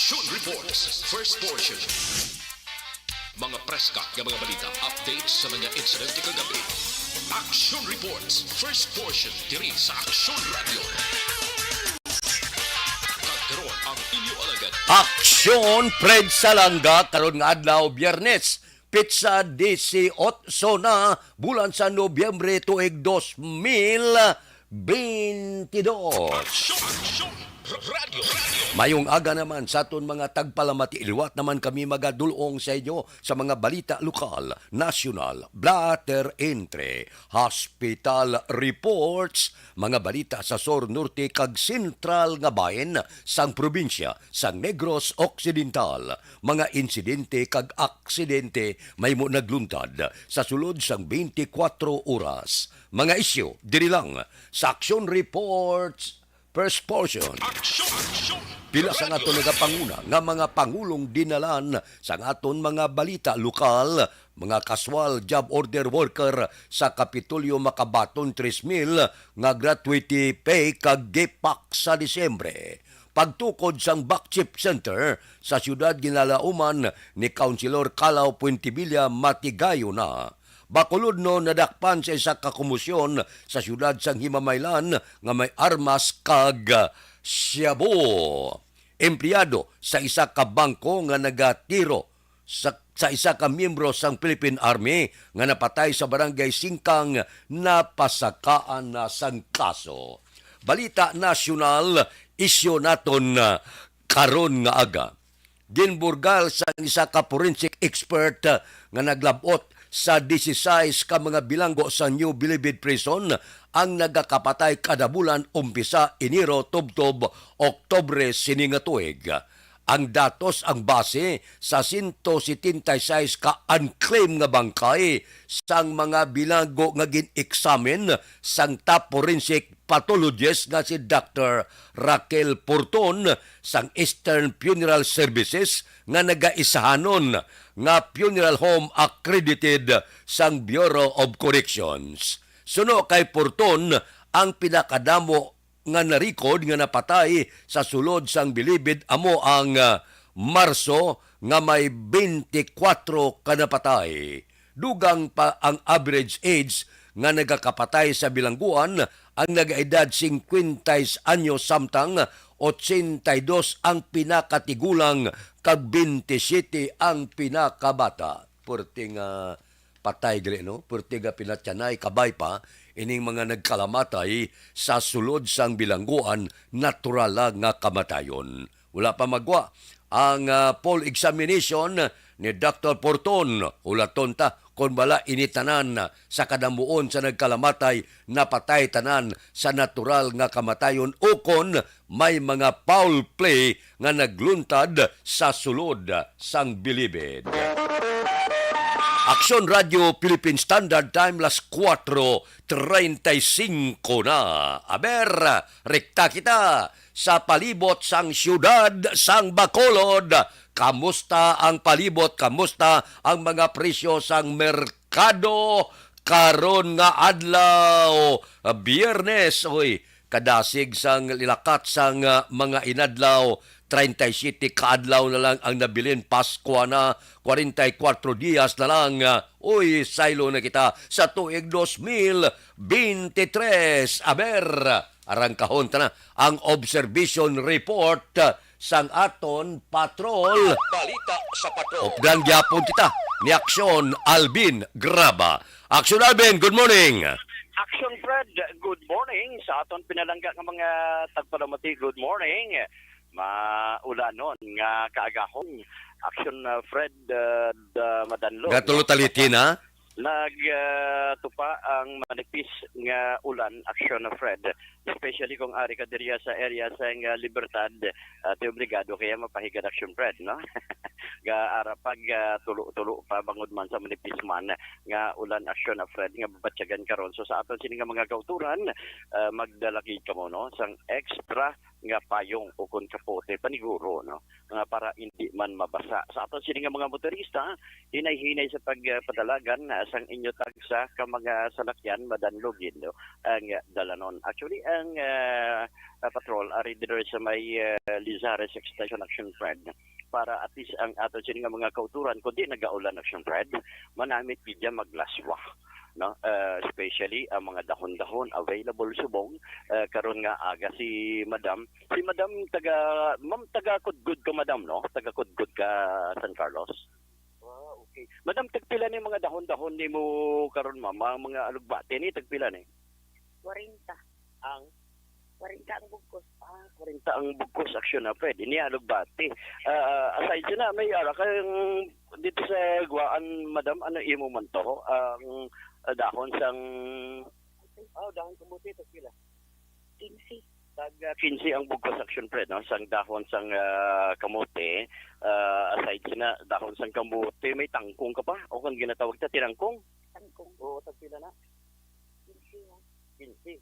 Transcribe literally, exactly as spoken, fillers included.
Action Reports, first portion. Mga preska nga mga balita, updates sa mga insidente kagabi. Action Reports, first portion, diri sa Action Radio. Kag karon ang inyo alagad. Aksyon, Fred Salanga, karon nga adlaw, Biyernes, petsa disiotso na, bulan sa Nobyembre, tuig dos mil bentidós. Aksyon, aksyon, r-, radyo, radyo. Mayong aga naman sa aton mga tagpalamati. Liwat naman kami magadulong sa inyo sa mga balita lokal, nasyonal, blatter entre, hospital reports, mga balita sa sur, norte, kag sentral nga bahin sang probinsya sang Negros Occidental, mga insidente kag aksidente mahimo nagluntad sa sulod sang twenty-four oras. Mga isyu diri lang sa Action Reports, first portion. Action, action. Pila sa aton nagapanguna nga mga pangulong dinalan sa aton mga balita lokal, mga kaswal job order worker sa Kapitolyo makabaton tres mil nga gratuity pay kag gipak sa Disyembre. Pagtukod sang Bakchip Center sa siyudad ginalauman ni Councilor Kalaw Puentevilla matigayon na. Bacolodnon nadakpan sa isa ka komosyon sa siyudad sang Himamaylan nga may armas kag shabu. Empleyado sa isa ka bangko nga nagatiro sa, sa isa ka miyembro sang Philippine Army nga napatay sa Barangay Singkang napasakaan na sang kaso. Balita nasyonal, isyu naton, ah, karon nga aga. Ginburgal sang isa ka forensic expert, ah, nga naglab-ot sa disisais ka mga bilanggo sa New Bilibid Prison ang nagakapatay kada bulan umpisa Enero tubtob Oktubre sini nga tuig. Ang datos ang base sa sento setenta y seis ka unclaimed nga bangkay sang mga bilanggo nga gin-examine sang top forensic pathologist nga si Doctor Raquel Porton sang Eastern Funeral Services nga nagaisahanon nga funeral home accredited sang Bureau of Corrections. Suno kay Porton, ang pinakadamo nga na-record nga napatay sa sulod sang bilibid amo ang, ah, Marso nga may twenty-four ka napatay. Dugang pa ang average age nga nagakapatay sa bilangguan, ang nagaedad singkwenta anyos samtang ochenta y dos ang pinakatigulang kag twenty-siyete ang pinakabata. Puwerte nga patay diri, no? Puwerte nga pinatyanay, kabay pa ining mga nagkalamatay sa sulod sang bilangguan, natural lang nga kamatayon. Wala pa magwa ang, ah, full examination ni Doctor Porton. Hulaton ta kon bala ini tanan sa kadamuon sa nagkalamatay napatay tanan sa natural nga kamatayon ukon may mga foul play nga nagluntad sa sulod sang bilibid. Aksyon Radio Philippine Standard Time, las kuwatro treinta y cinco na. Aber, rekta kita sa palibot sang siyudad sang Bacolod. Kamusta ang palibot? Kamusta ang mga presyo sang merkado karon nga adlaw, Biyernes? Uy, kadasig sang lilakat sang, ah, mga inadlaw, treinta y siete ka adlaw na lang ang nabilin, Paskwa na, kwarenta y kuwatro dias na lang, ah, uy, saylo na kita sa tuig dos mil beintitrés. Aber, arangkahon ta na ang observation report, ah, sang aton patrol. Balita sa patrol. Updan gyapon kita ni Aksyon Alvin Graba. Aksyon Alvin, good morning. Action Fred, good morning sa aton pinalangga nga mga tagpalamati. Good morning. Maulanon nga kaagahon. Action, uh, Fred, uh, da-, Madanlog. Gatulo taliti na? Nag, uh, tupa ang manipis nga ulan, Action Fred. Especially kung ari ka diriya sa area sa nga Libertad, uh, ti obligado kaya mapahigad, Action Fred, no? Ga ara pag, uh, tulo-tulo pa bangod man sa manipis man nga ulan, Action Fred, nga babatyagan karon. So sa aton sini nga mga kauturan, uh, magdala gid kamo, no, sang extra nga payong o kon kapote, paniguro, no, nga para hindi man mabasa. Sa aton sini nga mga motorista, hinay-hinay sa pagpadalagan, ah, sang inyo tagsa ka mga salakyan, madanlog gid, no, ang dalanon. Actually, ang, ah, ah, patrol ari diri sa may, ah, Lizares Extension, Action Fred, para at least ang aton sini nga mga kauturan, kundi nagaulan, Action Fred, manamit gid dyan maglaswa, no? Ah, especially ang mga dahon-dahon available subong, ah, karon nga aga si Madam. Si Madam taga, Ma'am, taga Kudkod ka, Madam, no? Taga Kudkod ka, San Carlos. Ah, okay. Madam, tagpila ni mga dahon-dahon nimo karon, Ma'am? Ang mga alugbati ni, tagpila ni? Kwarenta. Ang? Kwarenta ang bugkos. Ah, kwarenta ang bugkos, Action Fred. Ini alugbati. Ah, aside sa na, may ara kayong dito sa Guaan, Madam, ano imo man to? Ang, ah, dahon sang, ah, dahon kamote, tagpila? Quince. Tag, ah, quince ang bugkos, Action Fred, no? Sang dahon sang, ah, kamote, ah, aside sa na, dahon sang kamote, may tangkong ka pa? O kung ginatawag ta, tinangkong? Tangkong. Oo, tagpila na? Quince, ha? Quince.